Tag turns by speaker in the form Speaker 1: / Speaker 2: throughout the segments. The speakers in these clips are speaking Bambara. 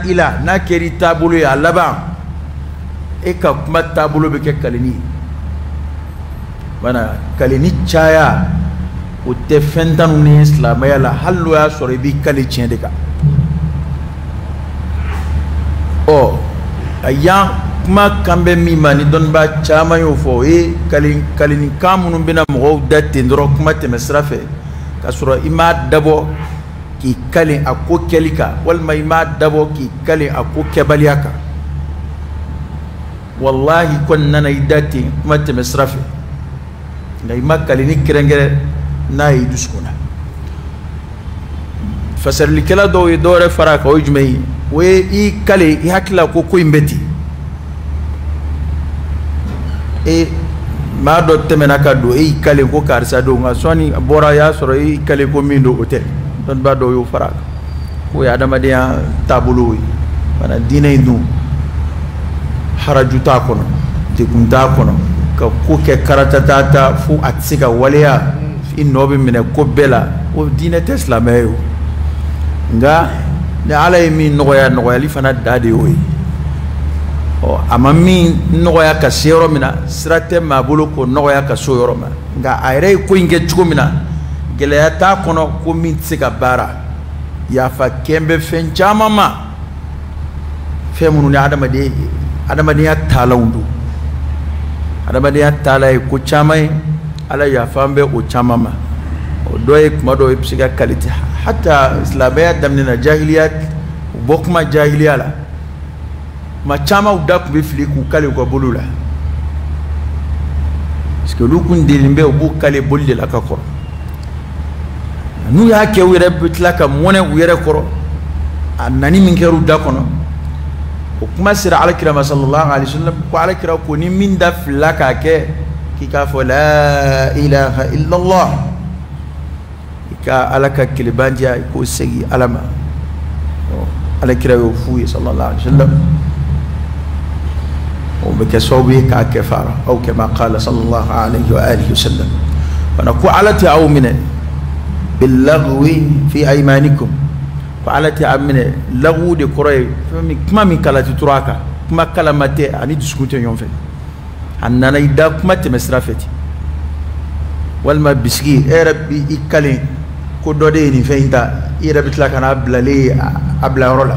Speaker 1: I la n'a kɛra i taabolo ye, a laban e ka kuma taabolo bɛ kɛ kaleni ye. Bana kaleni caya o tɛ fɛn tanu ni silamɛya la, hali n'o y'a sɔrɔ i b'i kale tiɲɛ de kan. Ɔ a yan kuma kan bɛ min ma ni dɔnnibaa caman y'o fɔ, o ye kalenikan minnu bɛna mɔgɔw da ten dɔrɔn kuma tɛmɛ sira fɛ, k'a sɔrɔ i m'a dabɔ k'i kale a ko kɛli kan, walima i m'a dabɔ k'i kale a ko kɛbaliya kan. Walahi kɔni nana i da ten kuma tɛmɛ sira fɛ, nka i ma kaleni kɛrɛnkɛrɛn n'a ye i dusukun na. Fasarilikɛla dɔw ye dɔwɛrɛ fara a kan, o ye jumɛn ye? O ye i kale i hakili la ko ko in bɛ ten. E maa dɔ tɛmɛna ka don, e y'i kale ko karisa don, nka sɔɔni a bɔra y'a sɔrɔ e y'i kale ko min don o tɛ. Dɔnnibaa dɔw y'o fara a kan k'o ye adamadenya taabolo ye. Fana diinɛ in dun haraju t'a kɔnɔ, degun t'a kɔnɔ, ka ko kɛ karatatata fo a tɛ se ka waleya, i nɔ bɛ minɛ ko bɛɛ la, o diinɛ tɛ silamɛya ye o. Nka ni Ala ye min nɔgɔya, nɔgɔyali fana da de y'o ye. Ɔ a ma min nɔgɔya ka se yɔrɔ min na, sira tɛ maa bolo k'o nɔgɔya ka se o yɔrɔ ma. Nka a yɛrɛ ye ko in kɛ cogo min na, gɛlɛya t'a kɔnɔ ko min tɛ se ka baara. Yafa kɛn bɛ fɛn caman ma, fɛn minnu ni adamadenya taalanw don. Adamadenya taalan ye ko caman ye, Ala yafa an bɛ o caman ma. O dɔ ye kuma dɔw i bɛ se ka kalite, hata silamɛya daminɛ na jahiliya, u bɔ kuma jahiliya la, kuma caman u da tun bɛ fili k'u kale u ka bolo la, parce que olu kun delilen bɛ u b'u kale boli de la ka kɔrɔ. N'u y'a kɛ u yɛrɛ bɛ tila ka mɔnɛ u yɛrɛ kɔrɔ, a nani min kɛra u da kɔnɔ. O kuma sera Alakira ma sallallahu alaihi wa sallam, ko Alakira ko ni min da filila k'a kɛ, k'i k'a fɔ la ilaha illallah, i ka Ala ka kelebandiya i k'o segin Ala ma. Alakira y'o f'u ye sallallahu alaihi wa sallam. O bɛ kɛ sababu ye k'a kɛ fara aw kama qala sallallahu alaihi wa alihi wa sallam. Fana ko Ala tɛ aw minɛ billaghwi fi aymanikum, ko Ala tɛ aw minɛ lagu de kɔrɔ ye fɛn min, kuma min kala tɛ turu a kan, kuma kalama tɛ ani dusukun tɛ ɲɔgɔn fɛ, a nana i da kuma tɛmɛ sira fɛ ten. Walima bisigi e yɛrɛ bi i kalen ko dɔ de ye nin fɛn in ta, i yɛrɛ bɛ tila ka n'a bilalen ye a bilayɔrɔ la,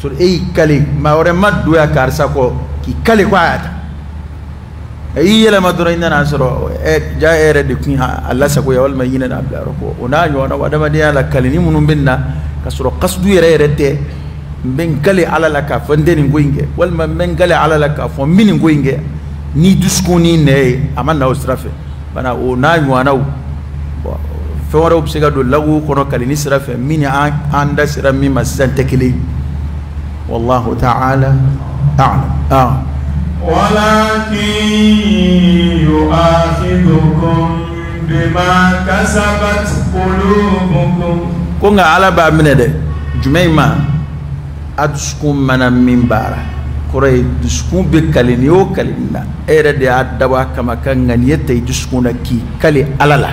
Speaker 1: sɔrɔ e y'i kalen maa wɛrɛ ma don yan karisa kɔ k'i kale ko a y'a ta, i yɛlɛma dɔrɔn i nana sɔrɔ ja e yɛrɛ de kun a lasago yan, walima i ɲinɛna a bilayɔrɔ kɔ. O n'a ɲɔgɔnna adamadenya la kaleni minnu bɛ na ka sɔrɔ kasudu yɛrɛ yɛrɛ tɛ, n bɛ n kale Ala la k'a fɔ n tɛ nin ko in kɛ, walima n bɛ n kale Ala la k'a fɔ n bɛ nin ko in kɛ, ni dusukun ni nɛ ye, a ma na o sira fɛ. Bana o n'a ɲɔgɔnnaw, fɛn wɛrɛw bɛ se ka don lagow kɔnɔ kaleni sira fɛ min ni an da sera min ma sisan tɛ kelen ye. Wallahu ta'ala a'lam.
Speaker 2: Walakin yu'akhidhukum bima kasabat qulubukum.
Speaker 1: Ko nka Ala b'a minɛ dɛ, jumɛn in ma? A dusukun mana min baara, kɔrɔ ye dusukun bɛ kaleni o kaleni na, e yɛrɛ de y'a dabɔ a kama ka ŋaniya ta i dusukun na k'i kale Ala la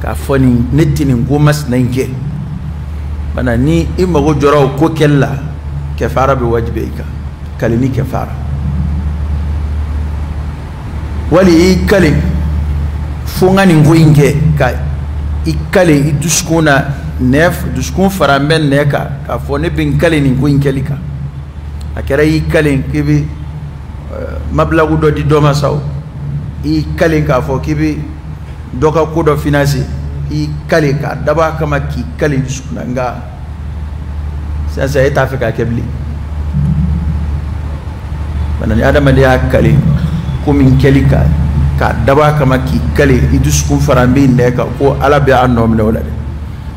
Speaker 1: k'a fɔ nin ne tɛ nin ko masina in kɛ. Bana ni i mago jɔra o ko kɛli la, kɛfara bɛ wajibiya i kan, kaleni kɛfara. Wali i kale fo n ka nin ko in kɛ, ka i kale i dusukun na, nɛ dusukun fara n bɛ nɛ kan k'a fɔ ne bɛ n kale nin ko in kɛli kan. A kɛra i kale k'i bɛ mabilagu dɔ di dɔ ma sa o, i kale k'a fɔ k'i bɛ dɔ ka ko dɔ financer, i kale k'a dabɔ a kama k'i kale i dusukun na, nka sisan e t'a fɛ k'a kɛ bilen. Bana ni adamaden y'a kale ko min kɛli kan k'a dabɔ a kama k'i kale i dusukun fara n bɛ nɛ kan ko Ala bɛ an nɔ minɛ o la dɛ.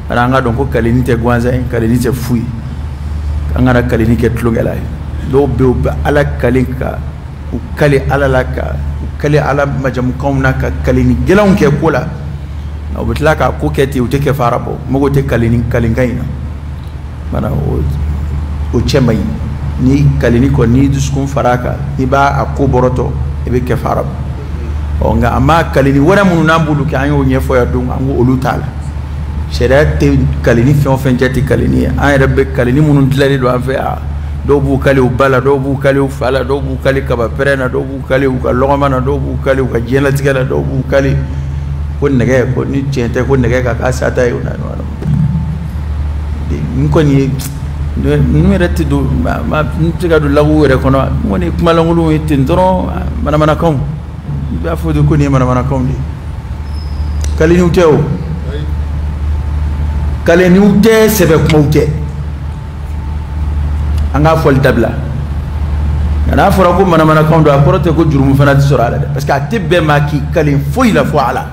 Speaker 1: Bana an ka dɔn ko kaleni tɛ gansan ye, kaleni tɛ fu ye, an kana kaleni kɛ tulonkɛla ye. Dɔw bɛ yen u bɛ Ala kale ka u kale Ala la ka u kale Ala majamukanw na ka kaleni gɛlɛnw kɛ ko la, u bɛ tila k'a ko kɛ ten, u tɛ kɛfara bɔ, mago tɛ kaleni kalenkan in na. Bana o cɛ man ɲi. Ni kaleni kɔni n'i dusukun fara a kan, i b'a a ko bɔrɔtɔ, i bɛ kɛfara bɔ. Ɔ nka a ma kaleni wɛrɛ minnu n'an b'olu kɛ, an y'o ɲɛfɔ yan don, an ko olu t'a la. Sariya tɛ kalini fɛn o fɛn jate kalini ye. An yɛrɛ bɛ kalini minnu dilanlen don an fɛ yan, dɔw b'u kali u ba la, dɔw b'u kali u fa la, dɔw b'u kali kaba pɛrɛn na, dɔw b'u kali u ka lɔgɔma na, dɔw b'u kali u ka diɲɛlatigɛ la, dɔw b'u kali ko nɛgɛ, ko ni tiɲɛ tɛ ko nɛgɛ ka k'a sata ye. O n'a ɲɔgɔnna. N kɔni ye ninnu yɛrɛ tɛ don, n tɛ se ka don lagow yɛrɛ kɔnɔ. N kɔni ye kumalankolonw ye ten dɔrɔn, manamanakanw. I b'a fɔ de ko nin ye manamanakanw de ye. Kaliniw tɛ o. Kaliniw tɛ, sɛbɛ kumaw tɛ. An k'a fɔli dabila. Nka n'a fɔra ko manamanakanw don, a kɔrɔ tɛ ko jurumu fana tɛ sɔrɔ a la dɛ, parce que a tɛ bɛn maa k'i kalen foyi la fo Ala.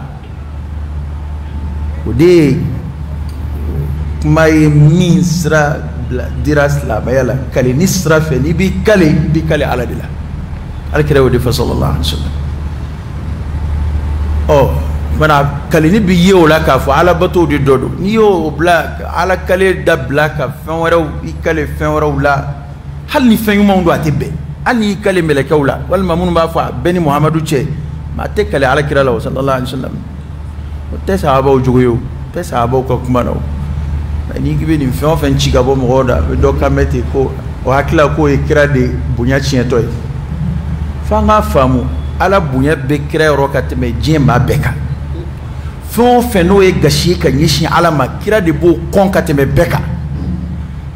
Speaker 1: O de ye kuma ye min sira dira silamɛya la, kaleni sira fɛ. N'i b'i kale, i b'i kale Ala de la. Ala kira y'o de fɔ sallallahu alaihi wa sallam. Ɔ fana kaleni bi ye o la k'a fɔ Ala bato de dɔ don. N'i y'o bila Ala kale dabila ka fɛn wɛrɛw i kale fɛn wɛrɛw la, hali ni fɛn ɲumanw don, a tɛ bɛn. Hali n'i kale mɛlɛkɛw la, walima minnu b'a fɔ a bɛɛ ni Muhamadu cɛ, maa tɛ kale Ala kira la o sallallahu alaihi wa sallam. O tɛ sahabaw jogo ye, o tɛ sahabaw ka kuma na o. N'i k'i bɛ nin fɛn o fɛn ci ka bɔ mɔgɔw da, a bɛ dɔ kan mɛn ten ko o hakili la k'o ye kira de bonya tiɲɛtɔ ye. F'an k'a faamu, Ala bonya bɛ kira yɔrɔ ka tɛmɛ diɲɛ maa bɛɛ kan. Fɛn o fɛn n'o ye gasi ye ka ɲɛsin Ala ma, kira de b'o kɔn ka tɛmɛ bɛɛ kan.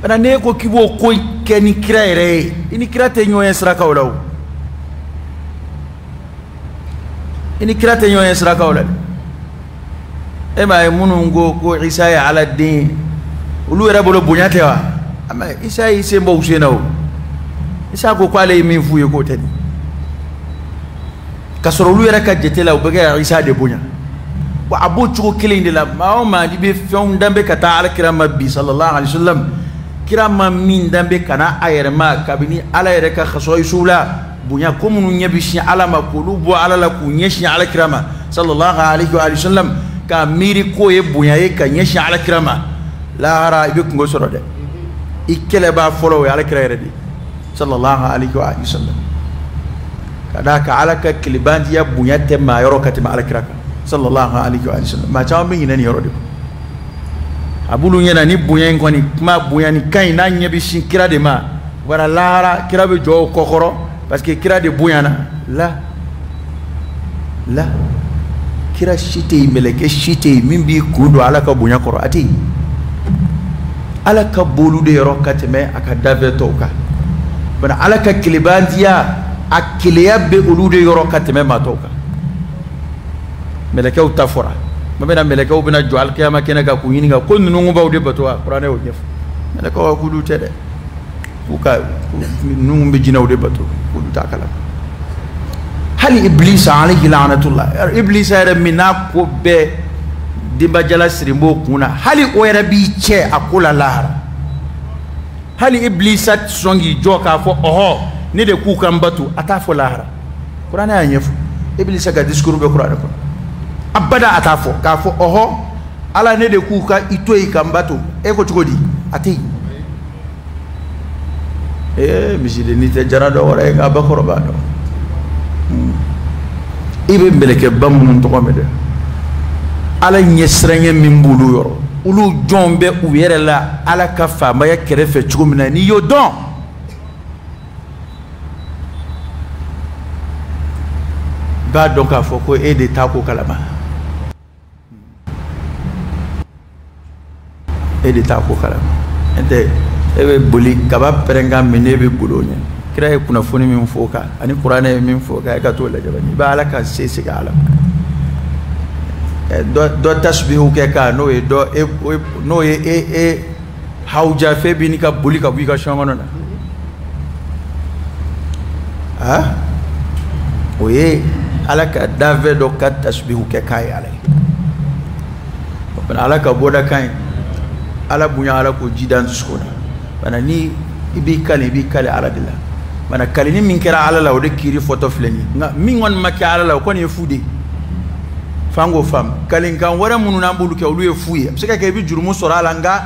Speaker 1: Bana n'e ko k'i b'o ko kɛ ni kira yɛrɛ ye, i ni kira tɛ ɲɔgɔn ye sirakaw la o. I ni kira tɛ ɲɔgɔn ye sirakaw la dɛ. E m'a ye minnu ko ko Isa ye Ala den ye, olu yɛrɛ bolo bonya tɛ wa? Isa y'i sen bɔ u sen na o. Isa ko k'ale ye min f'u ye k'o tɛ nin. K'a sɔrɔ olu yɛrɛ ka jate la, u bɛ kɛ Isa de bonya. Wa a b'o cogo kelen in de la, maa o maa n'i bɛ fɛnw danbe ka taa Ala kira ma bi sallallahu alaihi wa sallam, kira ma min danbe ka na a yɛrɛ ma kabini Ala yɛrɛ ka xasɔyisiw la, bonya ko minnu ɲɛ bɛ sin Ala ma, k'olu bɔ Ala la k'u ɲɛsin Ala kira ma sallallahu alaihi wa sallam, k'a miiri k'o ye bonya ye ka ɲɛsin Ala kira ma, lahara i bɛ kungo sɔrɔ dɛ. I kɛlɛbaa fɔlɔ o ye Ala kira yɛrɛ de ye sallallahu alaihi wa sallam. Ka d'a kan Ala ka kelebantiya bonya tɛ maa yɔrɔ ka tɛmɛ Ala kira kan sallallahu alaihi wa sallam. Maa caman bɛ ɲinɛ nin yɔrɔ de kɔ. A b'olu ɲɛna ni bonya in kɔni, kuma bonya ni kan in n'a ɲɛ bɛ sin kira de ma, wala lahara kira bɛ jɔ o kɔkɔrɔ parce que kira de bonyana. La la, kira si tɛ yen, mɛlɛkɛ si tɛ yen min b'i kun don Ala ka bonya kɔrɔ, a tɛ yen. Ala ka b'olu de yɔrɔ ka tɛmɛ a ka dafɛ tɔw kan. Bana Ala ka kelebantiya, a keleya bɛ olu de yɔrɔ ka tɛmɛ maa tɔw kan. Mɛlɛkɛw ta fɔra, ma bɛna mɛlɛkɛw bɛna jɔ alikiyama kɛnɛ kan k'u ɲininka ko ninnu b'aw de bato wa? Kuranɛ y'o ɲɛfɔ. Mɛlɛkɛw k'olu tɛ dɛ, k'u ka ninnu bɛ jinɛw de bato, k'olu t'a kalama. Hali Ibilisa alayhi laanatullah, Ibilisa yɛrɛ min n'a ko bɛɛ denbajala siri b'o kun na, hali o yɛrɛ b'i cɛ a ko la lahara. Hali Ibilisa tɛ sɔn k'i jɔ k'a fɔ ɔhɔ ne de k'u ka n bato, a t'a fɔ lahara. Kuranɛ y'a ɲɛfɔ. Ibilisa ka discours bɛ kuranɛ kɔnɔ. Abada a t'a fɔ k'a fɔ ɔhɔ Ala ne de k'u ka i to yen ka n bato, e ko cogo di? A tɛ yen. Ee misidennin tɛ jara dɔ wɛrɛ ye nka bakɔrɔba dɔn. I bɛ mɛlɛkɛba minnu tɔgɔ mɛn dɛ, Ala ɲɛsiranɲɛ min b'olu yɔrɔ, olu jɔn bɛ u yɛrɛ la Ala ka faamaya kɛrɛfɛ cogo min na, n'i y'o dɔn, i b'a dɔn k'a fɔ ko e de t'a ko kalama, e de t'a ko kalama. N'o tɛ e bɛ boli kaba pɛrɛnkan min, e bɛ boli o ɲɛ. Kira ye kunnafoni min fɔ o kan ani kuranɛ ye min fɔ o kan, e ka t'o lajɛ bani, i bɛ Ala ka se segin a la. Dɔ tasubihu kɛ kan n'o ye dɔ e n'o ye e e hawuja fɛn b'i ni ka boli ka bɔ i ka sɔn kɔnɔ na. Ah, o ye Ala ka danfɛn dɔ ka tasubihu kɛ k'a ye Ala ye. O fana Ala ka bɔda kan ye. Ala bonya, Ala k'o ji d'an dusukun na. Bana ni i b'i kale, i b'i kale Ala de la. Bana kalini min kɛra Ala la, o de kiiri fɔtɔ filɛ nin ye. Nka min kɔni ma kɛ Ala la, o kɔni ye fu de ye. F'an k'o faamu. Kalenkan wɛrɛ minnu n'an b'olu kɛ, olu ye fu ye. A bɛ se ka kɛ i bɛ jurumu sɔrɔ a la, nka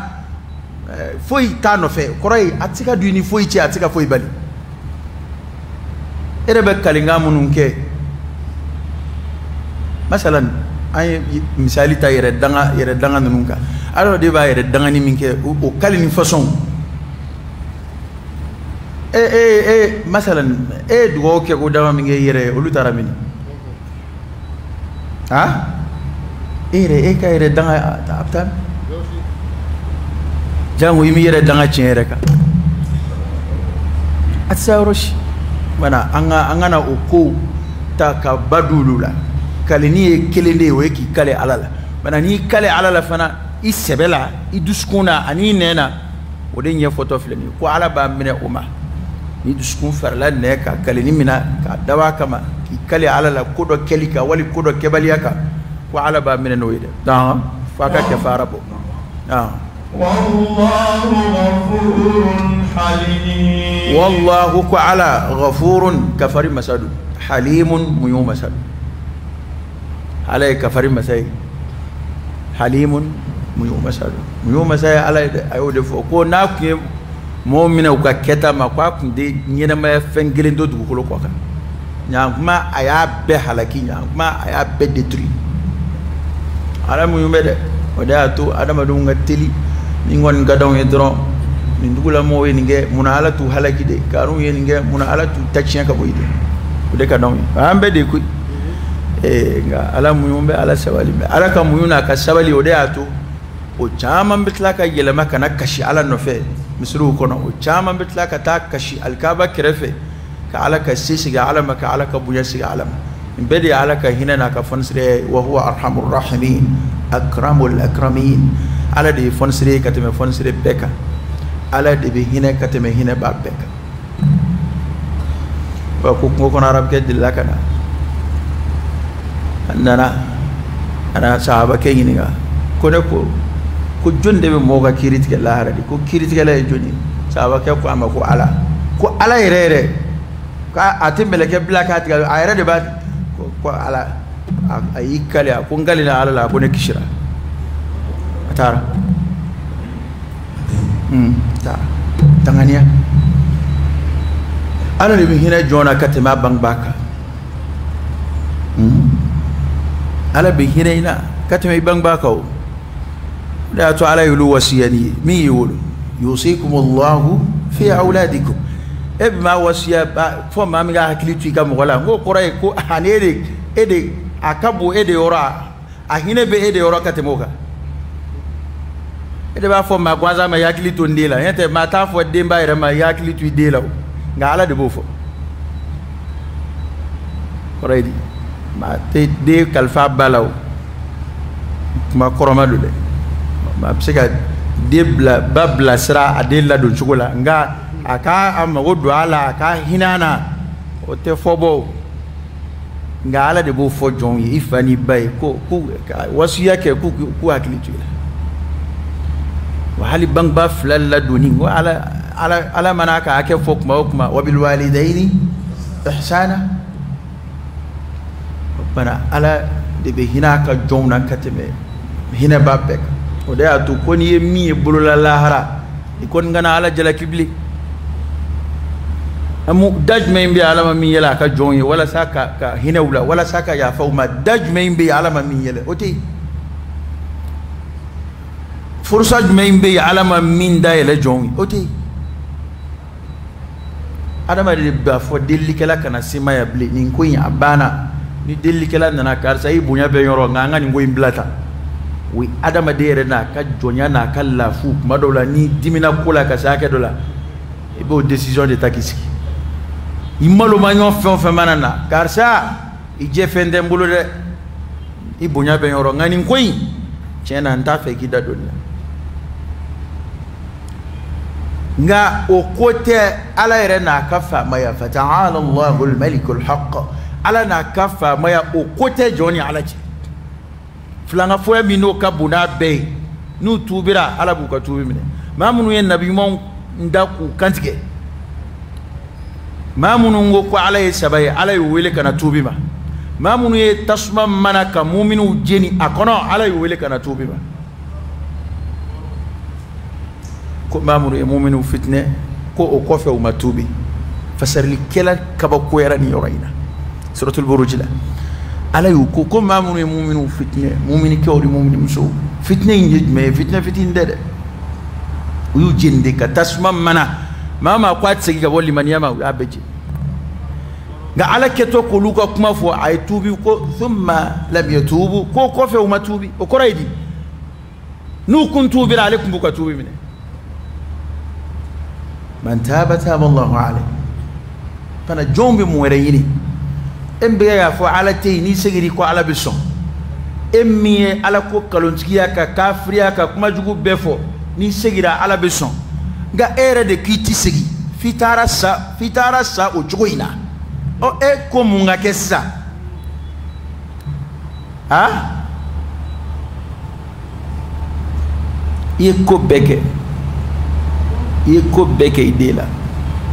Speaker 1: foyi t'a nɔfɛ. O kɔrɔ ye a tɛ se ka don i ni foyi cɛ, a tɛ se ka foyi bali. E yɛrɛ bɛ kalenkan minnu kɛ, masalan an ye misali ta yɛrɛ danga ninnu kan. Adamaden b'a yɛrɛ dangani min kɛ o kali ni façon e masalan e dugawu kɛ ko dama min kɛ i yɛrɛ ye olu taara min ha e yɛrɛ e ka yɛrɛ danga a bɛ taa jango i m'i yɛrɛ danga tiɲɛ yɛrɛ kan a tɛ se yɔrɔ si mana an ka na o kow ta ka ba don olu la kaleni ye kelen de ye o ye k'i kale ala la mana n'i kale ala la fana i sɛbɛ la i dusukun na ani i nɛn na o de ɲɛfɔtɔ filɛ nin ye ko ala b'a minɛ o ma ni dusukun farala nɛn kan kaleni minɛ k'a dabɔ a kama k'i kale ala la ko dɔ kɛli kan wali ko dɔ kɛbaliya kan ko ala b'a minɛ n'o ye dɛ donc f'a ka kafara bɔ. Wallahu ko ala ghafurun kafari masa don halimun muɲu masa don ala ye kafari masa ye halimun muɲu masa don muɲu masa ye ala ye dɛ a y'o de fɔ ko n'a tun ye mɔgɔw minɛ u ka kɛta ma k'a tun tɛ ɲɛnɛmaya fɛn kelen to dugukolo kɔ kan ɲankuma a y'a bɛɛ halaki ɲankuma a y'a bɛɛ détruit ala muɲu bɛ dɛ o de y'a to adamadenw ka teli ni kɔni ka d'anw ye dɔrɔn nin dugulamɔgɔw ye nin kɛ munna ala t'u halaki de kanuw ye nin kɛ munna ala t'u ta tiɲɛ ka bɔ yen de o de ka d'anw ye an bɛɛ de koyi nka ala muɲu bɛ ala sabali bɛ ala ka muɲu n'a ka sabali o de y'a to o caman bɛ tila ka yɛlɛma ka na kasi ala nɔfɛ misiriw kɔnɔ o caman bɛ tila ka taa kasi alikaba kɛrɛfɛ ka ala ka se sigi ala ma ka ala ka bonya sigi ala ma nin bɛɛ de ye ala ka hinɛ n'a ka fɔnisire ye wa huwa arhamur rahimin akramul akramin ala de ye fɔnisire ye ka tɛmɛ fɔnisire bɛɛ kan ala de bɛ hinɛ ka tɛmɛ hinɛba bɛɛ kan wa ko kungo kɔnɔ arabukɛ delila ka na a nana a na sahabakɛ ɲininka ko ne ko ko jɔn de bɛ mɔgɔw ka kiiri tigɛ lahara de ko kiiritigɛla ye jɔn ye sahabakɛ ko a ma ko ala ko ala yɛrɛ yɛrɛ k'a a tɛ mɛlɛkɛ bila k'a tigɛ a yɛrɛ de b'a ko ala a y'i kale a ko n kalela ala la a ko ne kisira a taara taara danganiya ala de bɛ hinɛ jɔn na ka tɛmɛ a bangebaa kan ala bɛ hinɛ i na ka tɛmɛ i bangebaa kan o de y'a to ala y'olu wasiya n'i ye min y'i wolo yusikumullahu fi awladikum e bɛ maa wasiya fɔ maa min ka hakili to i ka mɔgɔ la n k'o kɔrɔ ye ko ani e de a ka bon e de yɔrɔ a hinɛ bɛ e de yɔrɔ ka tɛmɛ o kan e de b'a fɔ maa gansan ma i hakili to n den la n'o tɛ maa t'a fɔ denba yɛrɛ ma i hakili to i den la o nka ala de b'o fɔ kɔrɔ ye di maa tɛ den kalifa ba la o kuma kɔrɔma don dɛ maa bɛ se ka den bila ba bilasira a den ladon cogo la nka a k'a mago don a la a ka hinɛ a na o tɛ fɔ bɔ o nka ala de b'o fɔ jɔnw ye i fa n'i ba ye ko ka wasiya kɛ k'u hakili to i la wa hali bangebaa fila ladonni ko ala ala ala mana ka hakɛ fɔ kuma o kuma wa bil walidayni ihsana o bana ala de bɛ hinɛ a ka jɔnw na ka tɛmɛ hinɛba bɛɛ kan o de y'a to ko n'i ye min ye bolola lahara i kɔni kana ala jalaki bilen da jumɛn bɛ ala ma min yɛlɛ a ka jɔnw ye walasa ka hinɛ u la walasa ka yafa u ma da jumɛn bɛ ala ma min yɛlɛ o tɛ yen furusa jumɛn bɛ yen ala ma min dayɛlɛ jɔnw ye o tɛ yen adamaden de b'a fɔ delilikɛla kana se ma yan bilen nin ko in a banna ni delilikɛla nana karisa i bonya bɛ yɔrɔ nka an ka nin ko in bila tan o ye adamaden yɛrɛ n'a ka jɔnya n'a ka lafu kuma dɔw la n'i dimina ko la ka se hakɛ dɔ la i b'o décision de ta k'i sigi i maloma ɲɔgɔn fɛn o fɛn mana na karisa i jɛ fɛn tɛ n bolo dɛ i bonya bɛ yɔrɔ nka nin ko in tiɲɛ na n t'a fɛ k'i da don nin na nka o ko tɛ ala yɛrɛ n'a ka faamaya fata'ala Allahul malikul haqq ala n'a ka faamaya o ko tɛ jɔn ni ala cɛ filankafoya min n'o ka bon n'a bɛɛ ye n'u tuubira ala b'u ka tuubi minɛ maa minnu ye nabi ɲumanw da k'u kantigɛ maa minnu ko ko ala ye saba ye ala y'u wele ka na tuubi ma maa minnu ye tasuma mana ka muminiw jeni a kɔnɔ ala y'u wele ka na tuubi ma ko maa minnu ye muminiw fitinɛ ko o kɔfɛ u ma tuubi fasarilikɛla kabakoyara nin yɔrɔ in na suratul buruj la Ala y'u ko ko maa minnu ye muminiw fitinɛ, muminikɛw ni muminimusow, fitinɛ in ye jumɛn ye? Fitinɛ fitinin tɛ dɛ. U y'u jeni de ka tasuma mana. Maa maa ko a tɛ segin ka bɔ limaniya ma, u y'a bɛɛ jeni. Nka Ala kɛtɔ k'olu ka kuma fɔ, a ye tuubi ko thumma lam yatubu, ko kɔfɛ u ma tuubi. O kɔrɔ ye di? N'u kun tuubira, ale kun b'u ka tuubi minɛ. Man taaba taaba Allahu alayhi. Fana jɔn bɛ mun wɛrɛ ɲini? E min bɛ k'a fɔ Ala tɛ yen, n'i seginna ko Ala bɛ sɔn. E min ye Ala ko kalontigiya ka kafiriya ka kumajugu bɛɛ fɔ, n'i seginna Ala bɛ sɔn. Nka e yɛrɛ de k'i ti segin, f'i taara sa, f'i taara sa o cogo in na. Ɔ e ko mun ka kɛ sisan? Han? I ye ko bɛɛ kɛ, i ye ko bɛɛ kɛ i den la.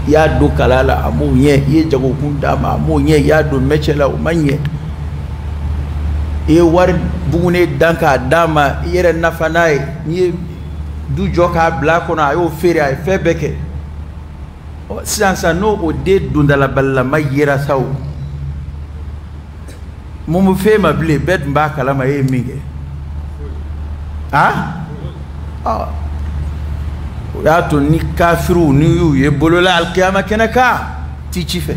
Speaker 1: I y'a don kalan la, a m'o ɲɛ. I ye jagokun d'a ma, a m'o ɲɛ. I y'a don mɛcɛ la, o ma ɲɛ. I ye wari bugunen dan k'a d'a ma, i yɛrɛ nafa n'a ye. N'i ye du jɔ k'a bila a kɔnɔ, a y'o feere, a ye fɛn bɛɛ kɛ. Ɔ sisan sisan n'o o den dondalabalilama yera sa o, mun bɛ f'e ma bilen? Bɛɛ dun b'a kalama e ye min kɛ. Han? Ɔ o y'a to ni kafiriw n'i y'u ye bolola alikiyama kɛnɛ kan, t'i ci fɛ.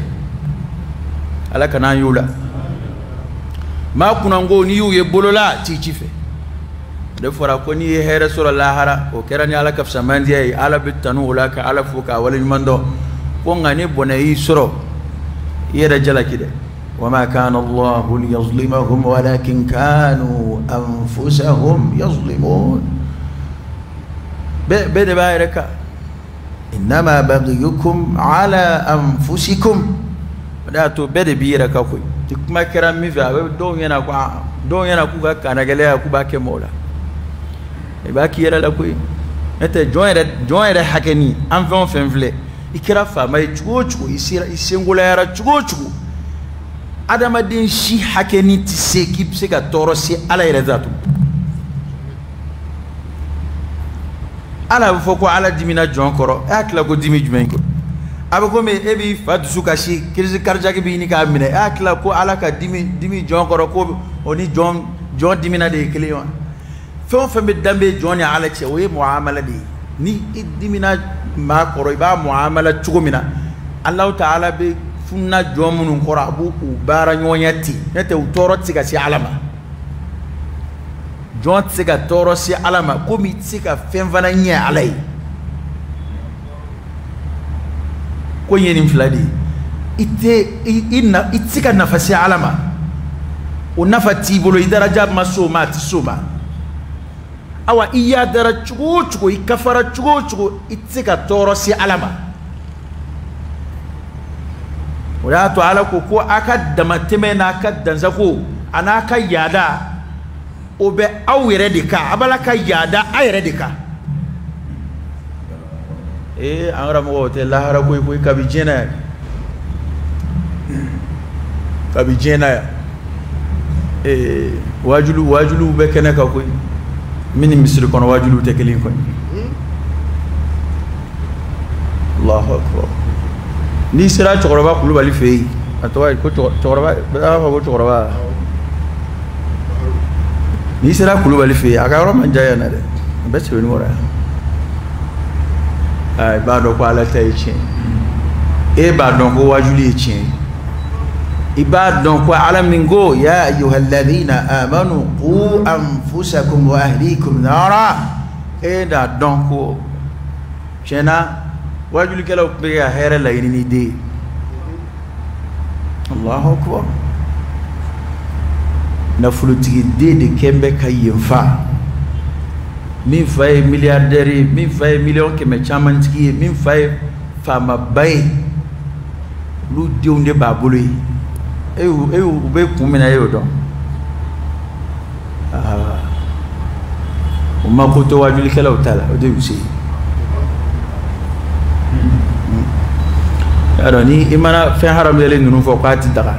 Speaker 1: Ala kana an y'u la. Maa kunnango n'i y'u ye bolola, t'i ci fɛ. O de fɔra ko n'i ye hɛrɛ sɔrɔ lahara, o kɛra ni Ala ka fisamandiya ye, Ala bɛ tanu o la ka Ala fo k'a waleɲuman dɔn. Ko nka ni bɔnɛ y'i sɔrɔ, i yɛrɛ jalaki dɛ. Wama kana Allahu liyazlimahum walakin kanu anfusahum yazlimun. Bɛɛ de b'a yɛrɛ kan. Innama baghiyukum ala anfusikum. O de y'a to bɛɛ de b'i yɛrɛ kan koyi. Ni kuma kɛra min fɛ, a bɛ dɔw ɲɛna ko dɔw ɲɛna k'u ka kannagɛlɛya k'u b'a kɛ mɔgɔw la. I b'a k'i yɛrɛ la koyi. N'o tɛ jɔn yɛrɛ hakɛ nin, an fɛn o fɛn filɛ, i kɛra faama ye cogo o cogo, i sera i senkolayara cogo o cogo, adamaden si hakɛ nin tɛ se k'i bɛ se ka tɔɔrɔ se Ala yɛrɛ ta to. Ala bɛ fɔ ko Ala dimina jɔn kɔrɔ, e hakili la ko dimi jumɛn kɔ? A bɛ komi e b'i fa dusu kasi, crise cardiaque b'i ɲini k'a minɛ, e hakili la ko Ala ka dimi jɔn kɔrɔ, ko o ni jɔn dimina de ye kelen ye wa? Fɛn o fɛn bɛ danbe jɔn ni Ala cɛ, o ye muamala de ye. Ni i dimina maa kɔrɔ, i b'a muamala cogo min na, Alahu taala bɛ fununa jɔn minnu kɔrɔ, a b'u baara ɲɔgɔnya ten. N'o tɛ u tɔɔrɔ tɛ se ka se Ala ma. Jɔn tɛ se ka tɔɔrɔ se Ala ma, komi i tɛ se ka fɛn fana ɲɛ Ala ye. Ko in ye nin fila de ye. I tɛ se ka nafa se Ala ma, o nafa t'i bolo, i daraja ma s'o ma, a tɛ s'o ma. Awa i yadara cogo o cogo, i kafara cogo o cogo, i tɛ se ka tɔɔrɔ se Ala ma. O y'a to Ala ko ko a ka damatɛmɛ n'a ka dansago a n'a ka yaada, o bɛ aw yɛrɛ de kan. A b'ala ka yaada a yɛrɛ de kan. Ee an karamɔgɔ, o tɛ lahara ko ye koyi, kabi diɲɛ na yan. Kabi diɲɛ na yan. Ee waajuluw bɛ kɛnɛ kan koyi. Min ni misiri kɔnɔ waajuluw tɛ kelen koyi. Allahu akbar. N'i sera cɛkɔrɔba Kulubali fɛ yen, a tɔgɔ ye ko cɛkɔrɔba, bɛɛ b'a fɔ ko cɛkɔrɔba. N'i sera Kulubali fɛ yen, a ka yɔrɔ man jan yan na dɛ, a bɛ Sɛbɛnnikɔrɔ yan. Aa, i b'a dɔn ko Ala ta ye tiɲɛ ye. E b'a dɔn ko waajuli ye tiɲɛ ye. I b'a dɔn ko Ala min ko ya ayyuhalladhina amanu qu anfusakum wa ahlikum nara, e b'a dɔn ko tiɲɛ na waajulikɛlaw tun bɛ ka hɛrɛ laɲini ni den ye. Allahu akbar. Nafolotigi den de kɛn bɛ ka yen fa. Min fa ye milliardaire ye, min fa ye miliyɔn kɛmɛ camantigi ye, min fa ye faamaba ye, olu denw de b'a bolo yen. E u bɛ kun min na, e y'o dɔn. Aa, o ma ko to waajulikɛlaw ta la, o de y'u se. Y'a dɔn ni i mana fɛn haramuyalen ninnu fɔ k'a ti daga,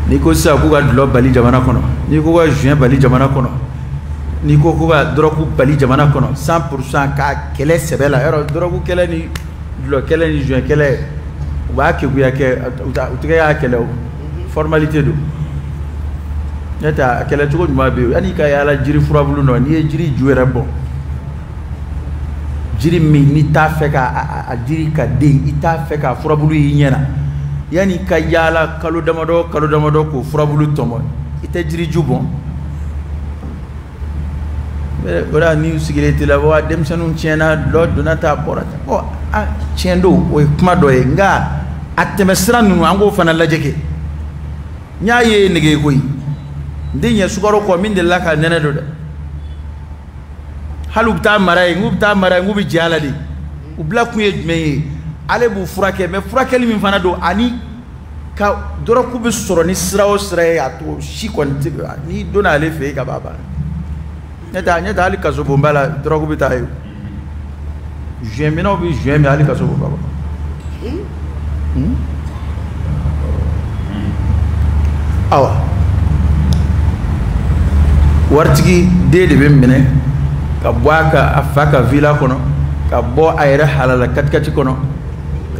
Speaker 1: n'i ko sisan k'u ka dɔlɔ bali jamana kɔnɔ, n'i ko ka joint bali jamana kɔnɔ, n'i ko k'u ka dɔrɔgu bali jamana kɔnɔ 100% k'a kɛlɛ sɛbɛ la, yɔrɔ dɔrɔgu kɛlɛ ni dɔlɔ kɛlɛ ni joint kɛlɛ, u b'a keguya kɛ, u tɛgɛ y'a kɛlɛ o, formalité don. N'o tɛ a kɛlɛcogo ɲuman bɛ yen, yanni i ka yaala jiri furabulu nɔ, n'i ye jiri ju yɛrɛ bɔ, jiri min n'i t'a fɛ ka a jiri ka den, i t'a fɛ k'a furabulu y'i ɲɛ na, yanni i ka yaala kalo damadɔ kalo damadɔ k'o furabulu tɔmɔ, i tɛ jiri ju bɔn. O la n'i sigilen t'i la wa denmisɛnninw tiɲɛna, dɔ donna ta bɔra ta, ɔ a tiɲɛ don, o ye kuma dɔ ye, nka a tɛmɛsira ninnu an k'o fana lajɛ kɛ. N y'a ye nege koyi, n tɛ ɲɛ sukaro kɔ min delila ka nɛnɛ don dɛ. Hali u bɛ taa mara yen, n'u bɛ taa mara yen, k'u bɛ jɛ a la de. U bila kun ye jumɛn ye? Ale b'u furakɛ, mɛ furakɛli min fana don, ani ka dɔrɔgu bɛ sɔrɔ ni sira o sira ye, a to si kɔni tɛ, n'i donna ale fɛ yen ka ban a banna. Ɲɛ tɛ hali kasobonba la dɔrɔgu bɛ taa yen. Joint minɛw bɛ joint min hali kasobonba kɔnɔ. Awa waritigi den de bɛ minɛ ka bɔ a ka a fa ka villa kɔnɔ, ka bɔ a yɛrɛ halala katikati kɔnɔ,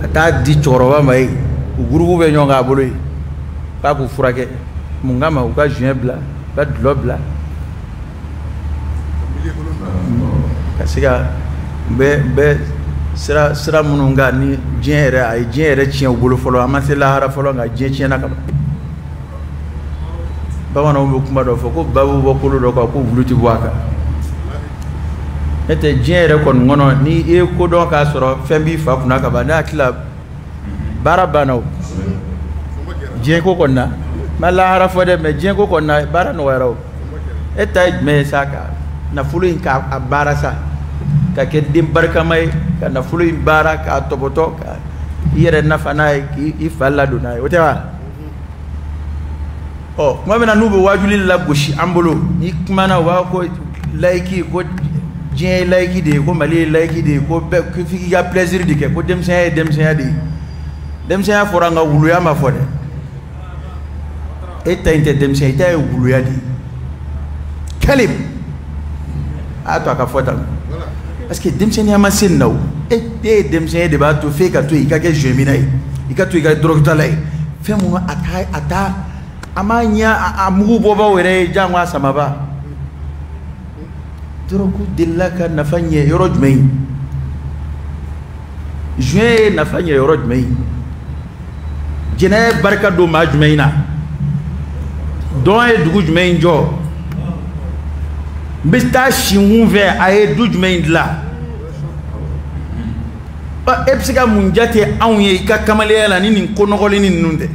Speaker 1: ka taa di cɛkɔrɔba ma yen, u gurupu bɛ ɲɔgɔn kan a bolo yen, k'a k'u furakɛ. Mun kama? U ka joint bila, u ka dɔlɔ bila, ka se ka bɛ sira sira minnu kan ni diɲɛ yɛrɛ, a ye diɲɛ yɛrɛ tiɲɛ u bolo fɔlɔ, an ma se lahara fɔlɔ, nka diɲɛ tiɲɛna ka ban. Bamananw bɛ kuma dɔ fɔ ko ba bɛ bɔ kolo dɔ kan, ko wulu tɛ bɔ a kan. N'o tɛ diɲɛ yɛrɛ kɔni kɔnɔ, ni i ye ko dɔn k'a sɔrɔ fɛn b'i fa kunna ka ban, ne hakili la baara banna o. Diɲɛ ko kɔni na, n ma lahara fɔ dɛ, mɛ diɲɛ ko kɔni na baara nɔgɔyara o. E ta ye jumɛn ye sa? Ka nafolo in k'a baara sa, ka kɛ den barikama ye, ka nafolo in baara k'a tɔbɔtɔ, ka i yɛrɛ nafa n'a ye, k'i fa ladon n'a ye, o tɛ wa? Ɔ tuma min na n'u bɛ wajuli lagosi an bolo, n'i kumana u b'a fɔ ko layiki, ko diɲɛ ye layiki de ye, ko Mali ye layiki de ye, ko bɛɛ f'i k'i ka plaisir de kɛ, ko denmisɛnya ye denmisɛnya de ye. Denmisɛnya fɔra, nka wuluya ma fɔ dɛ. E ta in tɛ denmisɛnya, i ta ye wuluya de ye. Kalim a y'a to a ka fɔ tan, parce que denmisɛnninya ma se nin na o. E ye denmisɛn ye de b'a to f'e ka to yen, i ka kɛ joint minna ye, i ka to i ka dɔrɔgutala ye, fɛn minnu a t'a a ma ɲɛ a mugu bɔbaw yɛrɛ ye, jango a samaba. Dɔrɔgu delila ka nafa ɲɛ yɔrɔ jumɛn ye? Joint ye nafa ɲɛ yɔrɔ jumɛn ye? Jɛnɛya ye barika don maa jumɛn na? Dɔn ye dugu jumɛn in jɔ? N bɛ taa sinkun fɛ, a ye du jumɛn in dilan? E bɛ se ka mun jate anw ye i ka kamalenya la ni nin ko nɔgɔlenni ninnu tɛ,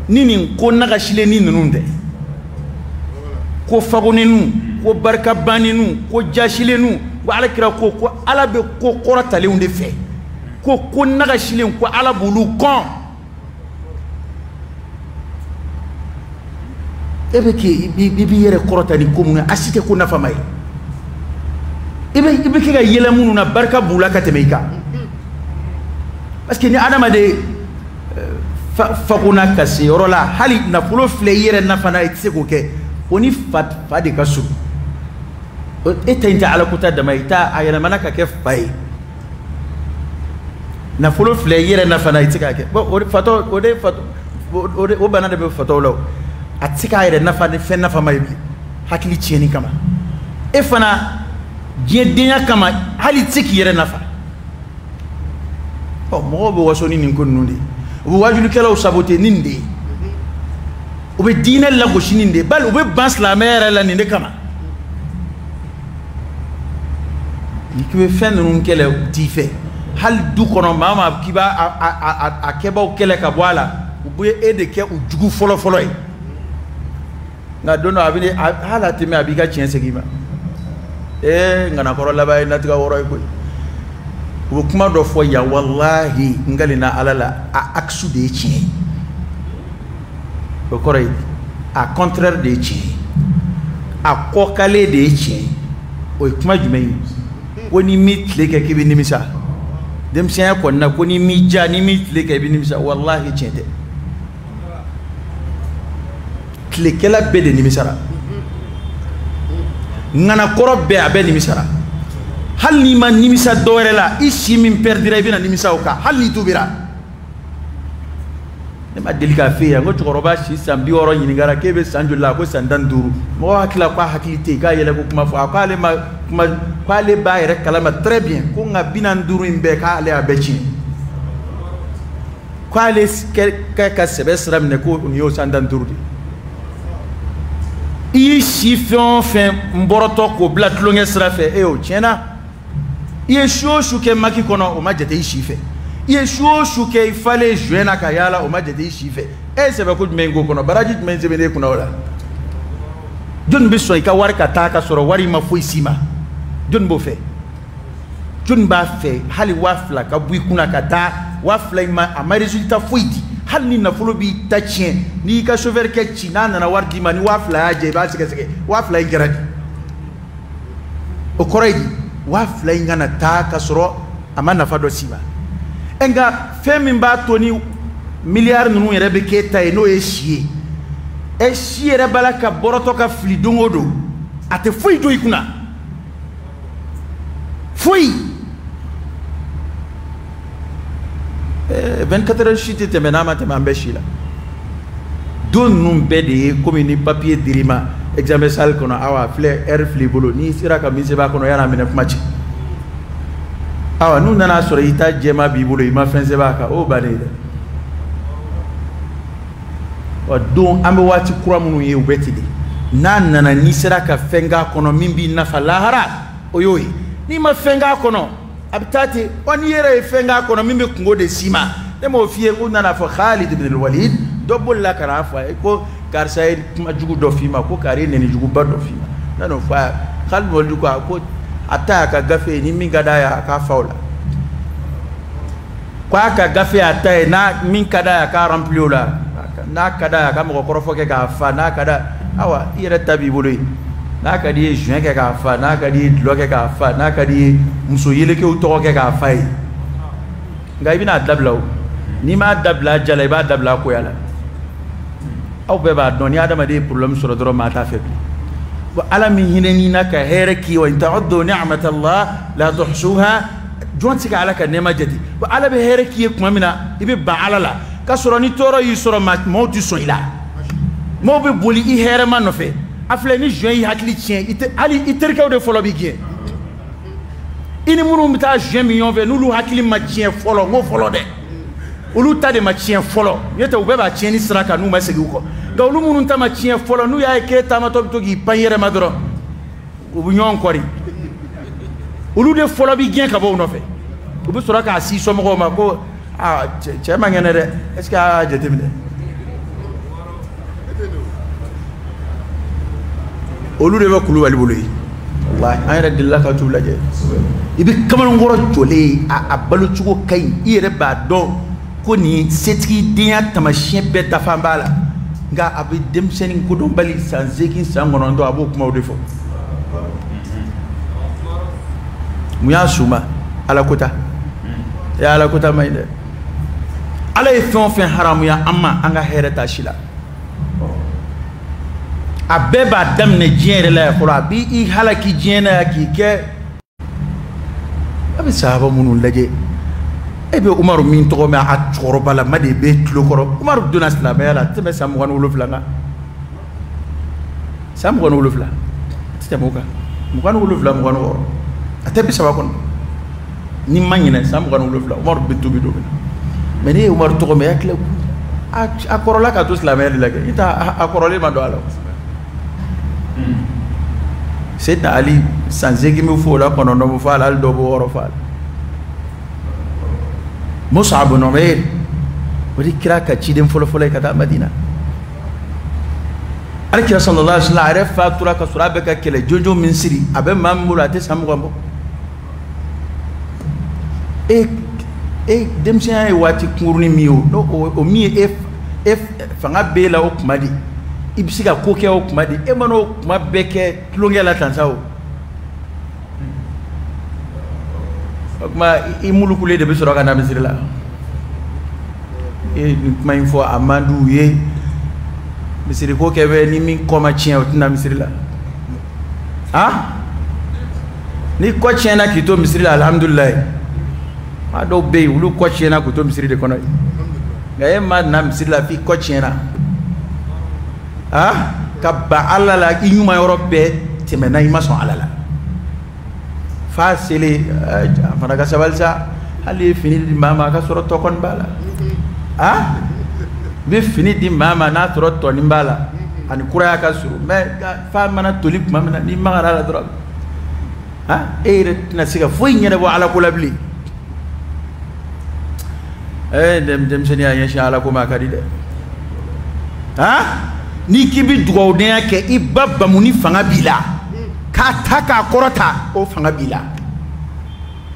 Speaker 1: ni nin ko nagasilenni ninnu tɛ, ko fagonennu, ko barikabanennu, ko jasilennu, ko alakira ko ko Ala bɛ ko kɔrɔtalenw de fɛ, ko ko nagasilen ko Ala b'olu kɔn. E bɛ k'i b'i yɛrɛ kɔrɔta ni ko minnu ye, a si tɛ ko nafama ye. I bɛ kɛ ka yɛlɛ minnu na, barika b'u la ka tɛmɛ i kan. Parce que ni adamaden fagona ka se yɔrɔ la, hali nafolo filɛ i yɛrɛ nafa n'a ye, i tɛ se k'o kɛ, o ni fa de ka surun. E ta in tɛ ala ko ta dama ye, i ta a yɛlɛmana ka kɛ fa ye. Nafolo filɛ i yɛrɛ nafa n'a ye, i tɛ se k'a kɛ. Bon, o fatɔ, o de fatɔ, o de o bana de bɛ fatɔw la o. A tɛ se k'a yɛrɛ nafa ni fɛn nafama ye bilen, hakili tiɲɛni kama. E fana diɲɛ denya kama, hali i tɛ se k'i yɛrɛ nafa. Ɔ mɔgɔw bɛ waso ni nin ko ninnu de ye, u bɛ wajulikɛlaw saboter ni nin de ye, u bɛ diinɛ lagosi ni nin de ye, bali u bɛ ban silamɛya yɛrɛ la nin de kama. N'i k'i bɛ fɛn ninnu kɛlɛ, u t'i fɛ. Hali du kɔnɔ, maa maa k'i b'a a kɛbaaw kɛlɛ ka bɔ a la, u bɛ e de kɛ u jugu fɔlɔ fɔlɔ ye. Nka don dɔ a bɛ hali a tɛ mɛn, a b'i ka tiɲɛ segin i ma. Ee ŋanakɔrɔ laban ye natigɛ wɔɔrɔ ye koyi. U bɛ kuma dɔ fɔ yan, walahi n kalenna Ala la, a aksu de ye tiɲɛ ye. O kɔrɔ ye a contraire de ye tiɲɛ ye, a kɔkale de ye tiɲɛ ye. O ye kuma jumɛn ye? Ko ni m'i tile kɛ k'i bɛ nimisa. Denmisɛnya kɔni na, ko ni m'i ja, ni m'i tile kɛ i bɛ nimisa. Walahi tiɲɛ tɛ. Tilekɛla bɛɛ de nimisara, ŋanakɔrɔ bɛɛ a bɛɛ nimisara. Hali n'i ma nimisa dɔ wɛrɛ la, i si min pɛridira i bɛna nimisa o kan, hali n'i tubira. Ne ma deli k'a f'e ye n ko cɛkɔrɔba si san 60 ɲininkara k'e bɛ san joli la, ko san 15. Mɔgɔ hakili la k'a hakili tɛ yen, k'a yɛlɛ ko kuma fɔ, a k'ale ma kuma, k'ale b'a yɛrɛ kalama très bien, ko nka 45 in bɛɛ k'ale y'a bɛɛ tiɲɛ, k'ale kɛ ka sɛbɛ sira minɛ ko nin y'o san 15 de. I y'i si fɛn o fɛn n bɔrɔtɔ k'o bila tulonkɛ sira fɛ, e y'o tiɲɛna. I ye su o su kɛ maki kɔnɔ, o ma jate i si fɛ. I ye su o su kɛ i falen joint na ka yaala, o ma jate i si fɛ. E ye sɛbɛ ko jumɛn k'o kɔnɔ, baraji jumɛn sɛbɛnnen e kunna o la? Jɔnni bɛ sɔn i ka wari ka taa ka sɔrɔ wari ma foyi s'i ma? Jɔnni b'o fɛ? Jɔnni b'a fɛ hali 2000 ka bɔ i kunna ka taa, 2000 in ma a ma résultat foyi di? Hali ni nafolo b'i ta tiɲɛ, n'i ka chauffeur kɛ ci, n'a nana wari d'i ma, ni 2000 y'a jɛ, i b'a sɛgɛsɛgɛ 2000 in kɛra di? O kɔrɔ ye di? 2000 in kana taa ka sɔrɔ a ma nafa dɔ s'i ma. Nka fɛn min b'a to ni miliyari ninnu yɛrɛ bɛ k'e ta ye, n'o ye si ye, ɛ si yɛrɛ b'a la ka bɔrɔtɔ ka fili don o don, a tɛ foyi don i kunna, foyi. 24 heures si tɛ tɛmɛ n'a ma tɛmɛ an bɛɛ si la. Don ninnu bɛɛ de ye komi ni papier dir'i ma examen salle kɔnɔ, awa filɛ heure filɛ i bolo, n'i sera ka min sɛbɛn a kɔnɔ yan'a minɛ kuma cɛ. Awa n'u nana sɔrɔ i ta jɛma b'i bolo, i ma fɛn sɛbɛn a kan, o bannen ye dɛ. Wa don an bɛ waati kura minnu ye, u bɛ ten de. N'a nana n'i sera ka fɛn k'a kɔnɔ min b'i nafa lahara, o y'o ye. N'i ma fɛn k'a kɔnɔ, a bɛ taa ten. Wa n'i yɛrɛ ye fɛn k'a kɔnɔ min bɛ kungo de s'i ma, ne m'o f'i ye k'u nana fɔ Khalid ibn al-Walid, dɔ bolila ka n'a fɔ a ye ko karisa ye kuma jugu dɔ f'i ma, ko kari ye nɛni juguba dɔ f'i ma. N'a n'o fɔ a ye, Khalid ibn al-Walid ko a ko a ta y'a ka gafe ye, ni min ka d'a ye a k'a fa o la. Ko a ka gafe y'a ta ye, n'a min ka d'a ye a k'a rempli o la, n'a ka d'a ye a ka mɔgɔ kɔrɔfɔ kɛ k'a fa, n'a ka d'a awa i yɛrɛ ta b'i bolo yen. N'a ka di i ye joint kɛ k'a fa, n'a ka di i ye dulɔ kɛ k'a fa, n'a ka di i ye muso yelekew tɔgɔ kɛ k'a fa ye. Nka i bɛna a dabila o, n'i m'a dabila a ja la, i b'a dabila a koya la. Aw bɛɛ b'a dɔn ni adamaden ye problème sɔrɔ dɔrɔn maa t'a fɛ bilen. Wa ala min hinɛ na ka hɛrɛ k'i ye, wa in ta'uddu ni'matallah la tuhsuha, jɔn tɛ se ka ala ka nɛɛma jate. Wa ala bɛ hɛrɛ k'i ye tuma min na, i bɛ ban ala la, k'a sɔrɔ ni tɔɔrɔ y'i sɔrɔ, maaw tɛ sɔn i la, maaw bɛ boli i hɛrɛma nɔfɛ. A filɛ ni joint y'i hakili tiɲɛ, i tɛ hali i terikɛw de fɔlɔ b'i gɛn. I ni minnu bɛ taa joint min ɲɔgɔn fɛ, n'olu hakili ma tiɲɛ fɔlɔ, n ko fɔlɔ dɛ, olu ta de ma tiɲɛ fɔlɔ, n'o tɛ u bɛɛ b'a tiɲɛni sira kan n'u ma segin u kɔ. Nka olu minnu ta ma tiɲɛ fɔlɔ, n'u y'a ye k'e taamatɔ bɛ to k'i pan i yɛrɛ ma dɔrɔn, u bɛ ɲɔgɔn kɔri. Olu de fɔlɔ b'i gɛn ka bɔ u nɔfɛ. U bɛ sɔrɔ k'a si somɔgɔw ma ko aa cɛ man kɛnɛ dɛ, est ce que a y'a jateminɛ? Olu de bɛ Kulubali bolo yen. Walahi an yɛrɛ delila ka t'u lajɛ. I bɛ kamalenkɔrɔ jɔlen ye, a balocogo ka ɲi, i yɛrɛ b'a dɔn ko nin setigidenya taamasiyɛn bɛɛ dafa b'a la. Nka a bɛ denmisɛnnin kodɔnbali san 8 san 9, a b'o kumaw de fɔ. Mun y'a s'u ma? Ala kota. E ala kota man ɲi dɛ. Ala ye fɛn o fɛn haramuya an ma, an ka hɛrɛ t'a si la. A bɛɛ b'a daminɛ diɲɛ yɛrɛ la yan fɔlɔ, a b'i halaki diɲɛ na yan k'i kɛ. A bɛ sahaba minnu lajɛ, e bɛ Umaru min tɔgɔ mɛn, a cɛkɔrɔbalama de bɛ tulo kɔrɔ. Umaru donna silamɛya la a tɛ tɛmɛ san 27 kan, san 27 a tɛ tɛmɛ o kan, 27 26, a tɛ 30 kɔnɔ. Ni ma ɲinɛ san 27, Umaru bɛ tobi don min na. Mais ne ye Umaru tɔgɔ mɛn, hakili a kɔrɔla ka to silamɛya de la kɛ, i t'a a kɔrɔlen ma don a la. Seydina Ali san 8 bɛ fɔ o la, 9 bɛ fɔ a la, hali dɔw bɛ 6 fɔ a la. Mus'ab ibn Umair, o de kira ka ciden fɔlɔfɔlɔ ye ka taa Madina. Ala kira sallallahu alaihi wasallam a yɛrɛ fatura ka sɔrɔ a bɛ ka kɛlɛ jɔnjɔn min siri, a bɛ maa min bolo a tɛ san 20 bɔ. E denmisɛnya ye waati kunkurunin min ye o, n'o o min ye e fanga b'e la o kuma de, i bɛ se ka ko kɛ o kuma de, e mana o kuma bɛɛ kɛ tulonkɛ la tan sa o. O kuma i mulukulen de bɛ sɔrɔ ka na misiri la. E nin kuma in fɔ a man d'u ye. Misiri ko kɛ bɛ ni min kɔ ma tiɲɛ o tɛna misiri la. Han? Ni kɔ tiɲɛna k'i to misiri la, alihamudulilayi. Maa dɔw bɛ yen, olu kɔ tiɲɛna k'u to misiri de kɔnɔ yen. Nka e ma na misiri la f'i kɔ tiɲɛna ah ka ban Ala la i ɲuman yɔrɔ bɛɛ tɛmɛna i ma sɔn Ala la f'a selen a fana ka sabali sa hali ye fini di maa ma a ka sɔrɔ tɔ kɔni b'a la ah n bɛ fini di maa ma n'a sɔrɔ tɔnin b'a la ani kuraya ka surun mais f'a mana toli tuma min na n'i magara a la dɔrɔn ah e yɛrɛ tɛna se ka foyi ɲɛnabɔ Ala ko la bilen. Denmisɛnninya ɲɛsin Ala ko ma a ka di dɛ ah n'i k'i bɛ dugawudenya kɛ i ba bamuni fanga b'i la k'a ta k'a kɔrɔta o fanga b'i la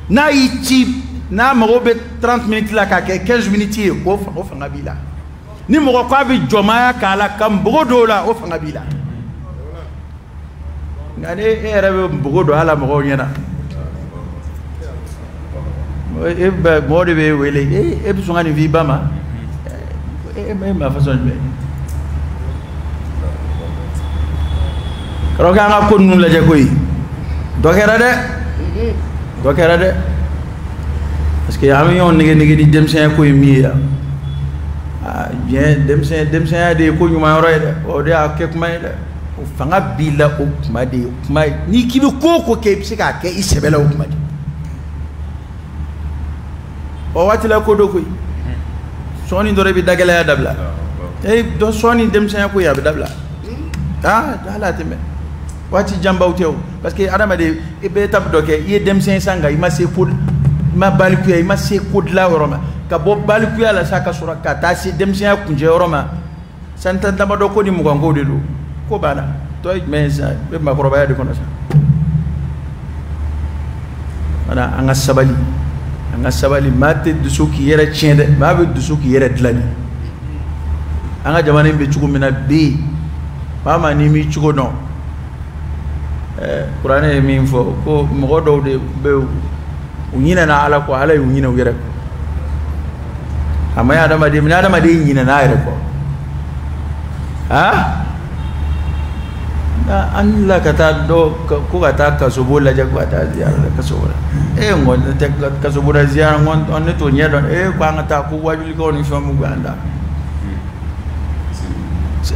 Speaker 1: n'a y'i ci n'a mago bɛ 30 minutes la k'a kɛ 15 minutes ye o fanga b'i la ni mɔgɔ k'a bɛ jɔnmaya k'a la ka npogo don o la o fanga b'i la nka ni e yɛrɛ bɛ npogo don a la mɔgɔw ɲɛna e bɛ mɔgɔ de b'e wele e bɛ sɔn ka nin f'i ba ma e ma façon jumɛn karamɔgɔkɛ an ka ko ninnu lajɛ koyi dɔ kɛra dɛ dɔ kɛra dɛ parce que an bɛ ɲɔgɔn nege nege ni denmisɛnya ko ye min ye yan aa diɲɛ denmisɛnya de ye ko ɲuman yɔrɔ ye dɛ o de y'a kɛ kuma ye dɛ o fanga b'i la o kuma de ye kuma ye n'i k'i bɛ ko o ko kɛ i bɛ se k'a kɛ i sɛbɛ la o kuma de o waati la ko dɔ koyi sɔɔni dɔrɔn i bɛ dagɛlɛya dabila e dɔ sɔɔni denmisɛnya ko ye a bɛ dabila ah hali a tɛ mɛn waati janbaw tɛ o parce que adamaden i bɛ étape dɔ kɛ i ye denmisɛn ye sisan nka i ma se ko i ma balikuya i ma se ko dilan yɔrɔ ma ka bɔ balikuya la sa ka sɔrɔ ka taa se denmisɛnya kuncɛ yɔrɔ ma san tan damadɔ ko ni mugan ko de don ko banna tɔ ye jumɛn ye sisan i bɛ maakɔrɔbaya de kɔnɔ sisan wala an ka sabali an ka sabali maa tɛ dusu k'i yɛrɛ tiɲɛ dɛ maa bɛ dusu k'i yɛrɛ dilan de an ka jamana in bɛ cogo min na bi maa maa n'i m'i cogo dɔn kuranɛ ye min fɔ ko mɔgɔ dɔw de bɛ u ɲinɛna Ala kɔ Ala y'u ɲinɛ u yɛrɛ kɔ a ma ɲi adamaden ni adamaden ɲinɛna a yɛrɛ kɔ ah an la ka taa dɔ ko ka taa kasobo lajɛ ko ka taa ziyara la kasobo la e n ko ne tɛ kasobo la ziyara n ko ne t'o ɲɛ dɔn e ko an ka taa ko wajulikɛw ni fɛn mun b'an da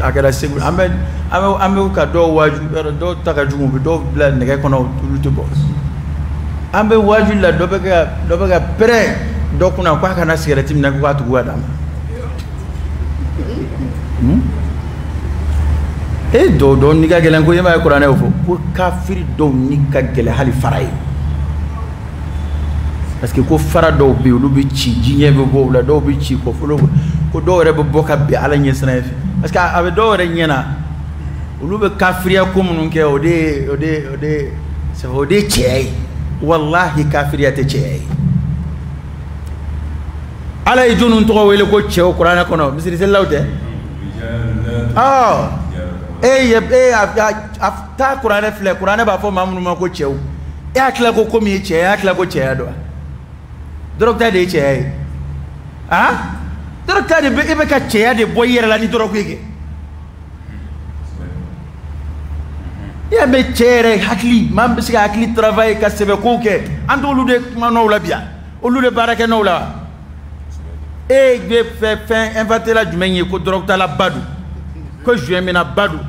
Speaker 1: a kɛra Segu an bɛ ka dɔw waju dɔw ta ka jugu u bɛ dɔw bila nɛgɛ kɔnɔ olu tɛ bɔ an bɛ waju la dɔ bɛ ka pɛrɛn dɔ kunna k'a kana sigɛrɛti minɛ ko k'a tugu ka d'a ma e dɔw dɔw ni ka gɛlɛn ko e m'a ye kuranɛ y'o fɔ ko kafiri dɔw ni ka gɛlɛn hali fara ye parce que ko fara dɔw bɛ yen olu bɛ ci jiɲɛ bɛ bɔ u la dɔw bɛ ci kɔfolo ko dɔw yɛrɛ bɛ bɔ ka bin Ala ɲɛsiranɲɛ fɛ parce que a bɛ dɔw yɛrɛ ɲɛ na olu bɛ kafiriya ko minnu kɛ o de ye cɛya ye walahi kafiriya tɛ cɛya ye Ala ye jɔnni tɔgɔ wele ko cɛw kuranɛ kɔnɔ misiri selilaw tɛ e ye a taa kuranɛ filɛ kuranɛ b'a fɔ maa minnu ma ko cɛw e hakili ko ko min ye cɛya ye e hakili ko cɛya don wa dɔrɔgu ta de ye cɛya ye ah dɔrɔgu ta de bɛ e bɛ ka cɛya de bɔ i yɛrɛ la ni dɔrɔgu ye kɛ i y'a mɛn cɛ yɛrɛ hakili maa min bɛ se ka hakili travailler ka sɛbɛ kow kɛ an t'olu de kuma n'aw la bi yan olu de baara kɛ n'aw la wa e bɛ fɛn inventé la jumɛn ye ko dɔrɔgu tala ba don ko joint minna ba don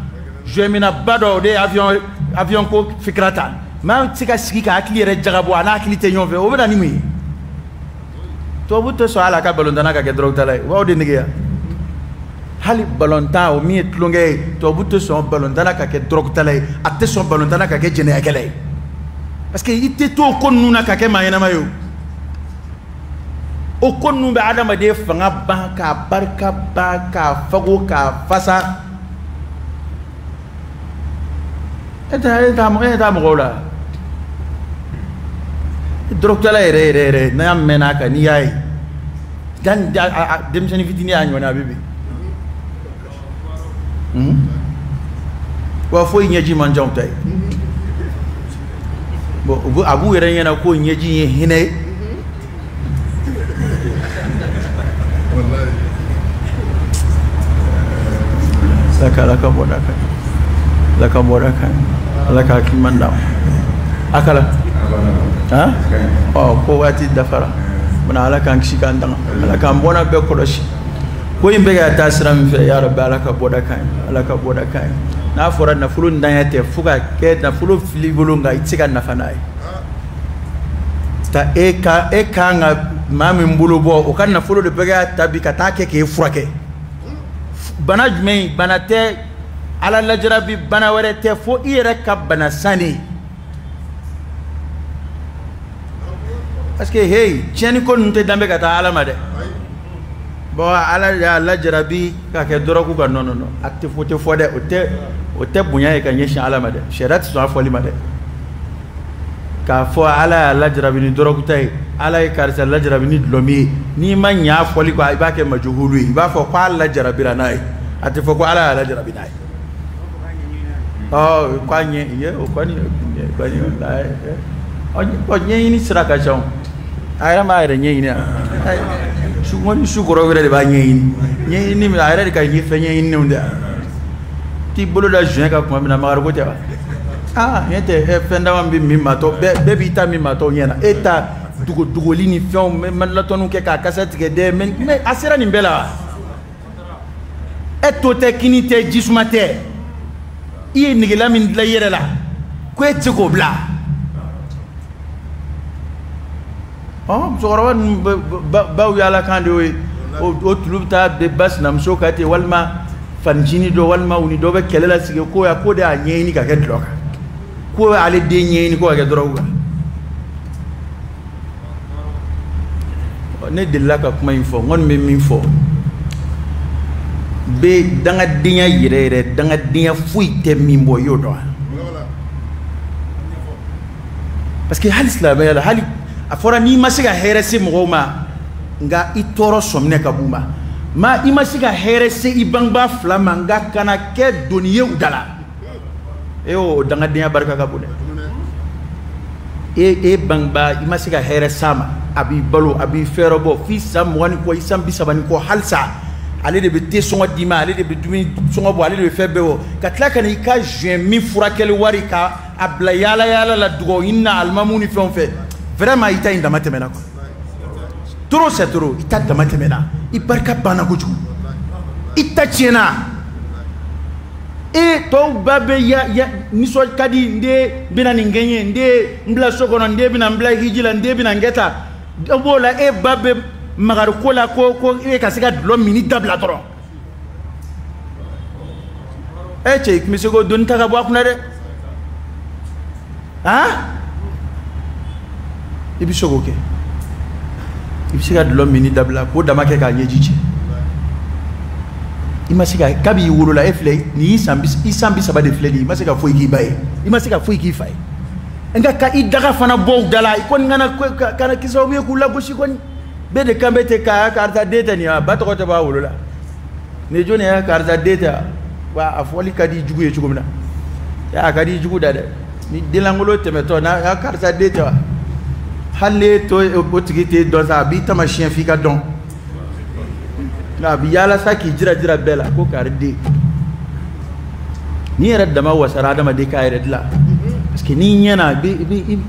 Speaker 1: joint minna ba dɔ o de ye avion ko fikira ta maa tɛ se ka sigi ka hakili yɛrɛ jagabɔ a n'a hakili tɛ ɲɔgɔn fɛ o bɛ na ni mun ye tubabu tɛ sɔn hali a ka balontanna ka kɛ dɔrɔgu tala ye u b'aw de nege yan hali balontan o min ye tulonkɛ ye tubabu tɛ sɔn balontanna ka kɛ dɔrɔgu tala ye a tɛ sɔn balontanna ka kɛ jɛnɛyakɛla ye parce que i tɛ to o ko ninnu na ka kɛ maa ɲɛnama ye o o ko ninnu bɛ adamaden fanga ban k'a barika ban k'a fago k'a fasa e t'a mɔgɔw la dɔrɔgutala yɛrɛ yɛrɛ yɛrɛ n'a mɛnna a kan n'i y'a ye denmisɛnnin fitinin y'a ɲɔni a bɛ bin wa foyi ɲɛji man ca u ta ye bon a b'u yɛrɛ ɲɛna ko ɲɛji ye hinɛ ye Ala ka bɔda kan Ala ka bɔda kan Ala ka hakili ɲuman d'an ma a kala han ɔ ko waati dafara bana Ala k'an kisi k'an tanga Ala k'an bɔnna bɛɛ kɔlɔsi Ko in bɛ ka taa sira min fɛ, ya Rabbi, Ala ka bɔda kan ye, Ala ka bɔda kan ye. N'a fɔra nafolo ntanya tɛ, fo ka kɛ nafolo fili bolo, nka i tɛ se ka nafa n'a ye. Ta e ka e kan ka maa min bolo bɔ, o ka nafolo de bɛ ka ta bi ka taa kɛ k'e furakɛ. Bana jumɛn? Bana tɛ, Ala lajarabi bana wɛrɛ tɛ, fo i yɛrɛ ka bana sanni. Parce que hey, tiɲɛni ko ninnu tɛ danbe ka taa Ala ma dɛ. Bon, Ala y'a lajarabi ka kɛ dɔrɔgu kan, non non non, a tɛ fɔ, tɛ fɔ dɛ, o tɛ bonya ye ka ɲɛsin Ala ma dɛ. Sariya tɛ sɔn a fɔli ma dɛ. K'a fɔ Ala y'a lajarabi ni dɔrɔgu ta ye, Ala ye karisa lajarabi ni dɔlɔ min ye, n'i ma ɲɛ a fɔli kɔ, i b'a kɛ majuhulu ye, i b'a fɔ k'a lajarabira n'a ye, a tɛ fɔ ko Ala y'a lajarabi n'a ye. Ɔ k'a ɲɛ ye o kɔni kɔni, ɔ ɲɛɲini sira ka ca o, a yɛrɛ m'a yɛrɛ ɲɛɲini a su kɔni, su kɔrɔ wɛrɛ de b'a ɲɛɲini ɲɛɲini min, a yɛrɛ de ka ɲɛ fɛn ɲɛɲininw de t'i bolo da joint kan tuma min na, makari ko tɛ wa? Aa, ɲɛ tɛ fɛn dama bɛ min maatɔ bɛɛ bɛɛ b'i ta min maatɔ ɲɛ na, e ta dogo dogoli ni fɛnw latɔnniw kɛ k'a kasa tigɛ dɛ, mais a sera nin bɛɛ la wa? E to tɛ, kini tɛ, jisuma tɛ, i ye negela min dilan i yɛrɛ la ko e tɛ se k'o bila. Ɔ musokɔrɔba ninnu baw yaala kan de y'o ye, o tulu bɛ taa de ba sinamuso kan ten, walima fanicinin dɔ, walima u ni dɔ bɛ kɛlɛ la sigi ko ya ko de y'a ɲɛɲini ka kɛ dɔlɔ kan, ko ale den ɲɛɲini ko ka kɛ dɔrɔgu kan. Ne delila ka kuma in fɔ, n kɔni bɛ min fɔ, bɛ dangadenya yɛrɛ yɛrɛ, dangadenya foyi tɛ min bɔ, i y'o dɔn wa? Parce que hali silamɛya la, hali a fɔra n'i ma se ka hɛrɛ se mɔgɔw ma, nka i tɔɔrɔ sɔminɛ ka b'u ma, ma i ma se ka hɛrɛ se i bangebaa fila ma, nka kana kɛ doni ye u da la. E y'o dangadenya barika ka bon dɛ. E bangebaa, i ma se ka hɛrɛ s'a ma, a b'i balo, a b'i fɛɛrɛ bɔ f'i san 20 ni kɔ, i san 30 ni kɔ, halisa ale de bɛ te sɔngɔ d'i ma, ale de bɛ dumuni sɔngɔ bɔ, ale de bɛ fɛn bɛɛ bɔ, ka tila ka na i ka joint min furakɛli wari ka a bila yaala yaala la dugawu ɲini na alimamu ni fɛnw fɛ. Vraiment, i ta in dama tɛmɛna quoi. Trop c'est trop, i ta dama tɛmɛna, i barika banna kojugu, i ta tiɲɛna. E tɔw ba bɛ ya ya nisɔn ka di, n den bɛna nin kɛ n ye, n den n bila so kɔnɔ, n den bɛna n bila hiji la, n den bɛna n kɛ tan. Dɔ b'o la, e ba bɛ makari ko la ko e ka se ka dɔlɔ minni dabila dɔrɔn. E cɛ, i tun bɛ se k'o doni ta ka bɔ a kunna dɛ, han, i bɛ se k'o kɛ, i bɛ se ka dɔlɔ minni dabila k'o dama kɛ k'a ɲɛji cɛ. I ma se ka, kabi i wolola, e filɛ nin y'i san i san 30 de filɛ nin ye, i ma se ka foyi k'i ba ye, i ma se ka foyi k'i fa ye, nka ka i daga fana bɔ u da la, i kɔni kana kɛ sababu ye k'u lagosi kɔni. Bɛɛ de kan bɛ ten k'a karisa den tɛ nin ye, ba tɔgɔ tɛ bɔ a wolo la, nin ye jɔnni ye, karisa den tɛ wa? A fɔli ka di jugu ye cogo min na, a ka di jugu da dɛ, ni denlankolon tɛmɛtɔ n'a karisa den tɛ wa, hali n'e to o tigi t'e dɔn sa, a b'i taamasiyɛn f'i ka dɔn, nka a bɛ yaala sa k'i jira jira bɛɛ la ko kari den. N'i yɛrɛ dama wasara adamaden k'a yɛrɛ dilan, parce que n'i ɲɛna,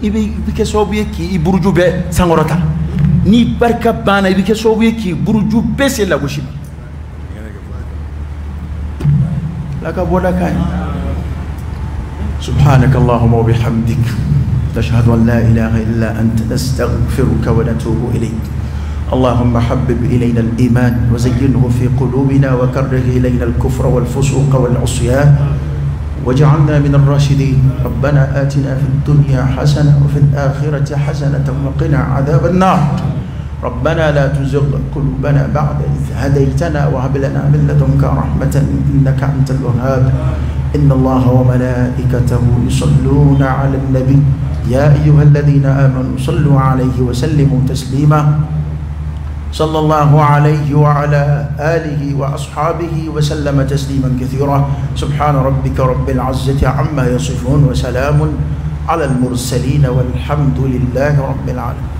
Speaker 1: i bɛ kɛ sababu ye k'i buruju bɛɛ sankɔrɔta, ni barika banna, i bɛ kɛ sababu ye k'i buruju bɛɛ se lagosi ma. Ala ka bɔda ka ɲi. سبحانك اللهم وبحمدك، نشهد أن لا إله إلا أنت، نستغفرك ونتوب إليك. اللهم حبب إلينا الإيمان وزينه في قلوبنا، وكره إلينا الكفر والفسوق والعصيان، واجعلنا من الراشدين. ربنا آتنا في الدنيا حسنة وفي الآخرة حسنة وقنا عذاب النار. ربنا لا تزغ قلوبنا بعد إذ هديتنا، وهب لنا من لدنك رحمة إنك أنت الوهاب. إن الله وملائكته يصلون على النبي، يا أيها الذين آمنوا صلوا عليه وسلموا تسليما. صلى الله عليه وعلى آله وأصحابه وسلم تسليما كثيرا. سبحان ربك رب العزة عما يصفون، وسلام على المرسلين، والحمد لله رب العالمين.